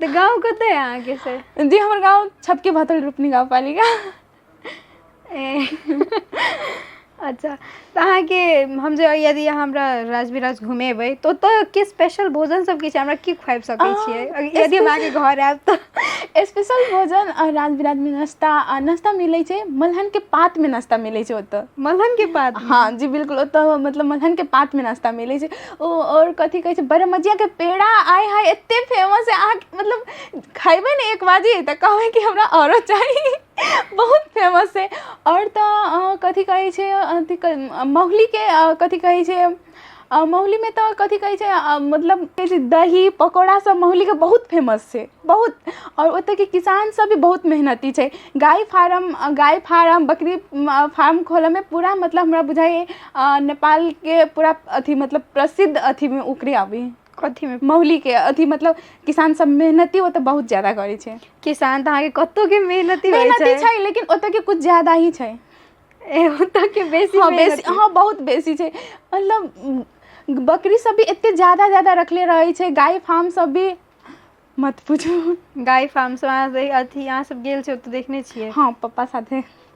तऽ गाँव कतऽ अइ अहाँके से? जी, हमर गाँव छपकी भतल, रूपनी गाँव पालिका। ए अच्छा, तऽ अहाँके हम जे यदि अहाँ हमरा राजविराज घुमेबै तऽ ओतऽ के स्पेशल भोजन सब की छै? हमरा की खुआबि सकै छियै यदि हम अहाँके घर आयब तऽ? स्पेशल भोजन राजविराजमे नाश्ता, नाश्ता मिलै छै मलहनके पातमे, नाश्ता मिलै छै ओतऽ। मलहनके पात? हँ जी बिल्कुल, ओतऽ मतलब मलहनके पातमे नाश्ता मिलै छै ओ। आओर कथी कहै छै, बरमजियाके पेड़ा, आय हाय, एते फेमस है, अहाँ मतलब खयबै ने एक बाजी तऽ कहबै कि हमरा आओरो चाही, बहुत फेमस है। आओर तऽ कथी कहै छै, अथी महुलीके कथी कहै छै, महुलीमे तऽ कथी कहै छै, मतलब कहै छै दही पकौड़ा सब महुलीके बहुत फेमस छै, बहुत। आओर ओतऽके किसान सब भी बहुत मेहनती छै। गाय फारम, गाय फारम, बकरी फार्म खोलऽमे पूरा मतलब हमरा बुझाइए नेपालके पूरा अथी मतलब प्रसिद्ध अथीमे ओकरे आबै। कथीमे? महुलीके अथी, मतलब किसान सब मेहनती ओतऽ बहुत ज्यादा करै छै। किसान तऽ अहाँके कतौके मेहनती होइ मेहनती छै, लेकिन ओतऽके कुछ ज्यादा ही छै। ओतऽके बेसी? हँ, बेसी, हँ, बहुत बेसी छै। मतलब बकरी सब भी एते ज्यादा ज्यादा रखले रहै छै, गाय फार्म सब भी मत पूछू। गाय फार्म सब अहाँ अथी अहाँ सब गेल छी ओतऽ, देखने छियै? हँ, पप्पा साथे।